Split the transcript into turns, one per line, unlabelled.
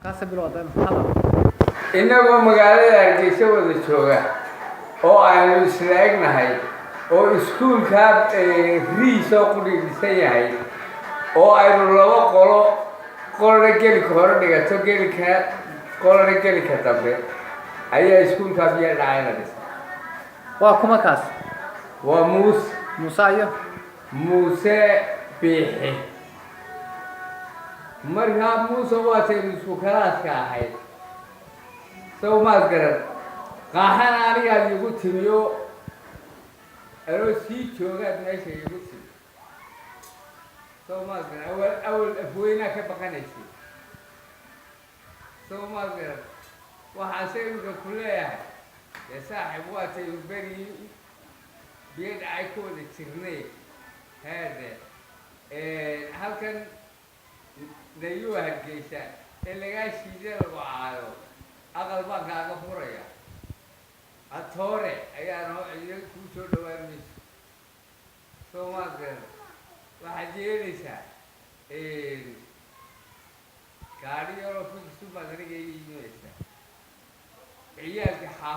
Kaasa bilowda hadal.
Innagoo magaalada Hargeysa wada jooga oo aynu isla egnahay oo iskuulkaa riisoo qudhi dhisan yahay oo aynu laba qolo, qolna gelika hore dhigato, gelika qolna gelika dambe, ayaa iskuulkaa biyo dhacayna dhisay.
Waa kuma kaas?
Waa Muuse.
Muuse iyo?
Muuse Biixi. Markaa Muuse waataynu isku kalaaska ahayd, sow maad garan? Qaaxana anigaad iigu timiyo, anoo sii joogaad meesha iigu timi, sow maad garan? Awal awal afweynaa ka baqanaysay, sow maad garan? Waxaase imika ku leeyahay, dee saaxib, waataynu berigii biyo dhacay ku wada jirnay. Heede, halkan nayuu Hargeysa ee lagaa shiiday, lagu caayo, aqal baan kaaga furaya. Atoore ayaa noo ciidan kuu soo dhawaan mayso, soo maad garan? Waxaad yeelaysaa gaadhi yaroo Vitz baad aniga ii iibinaysaa, ciyaalka xaaf.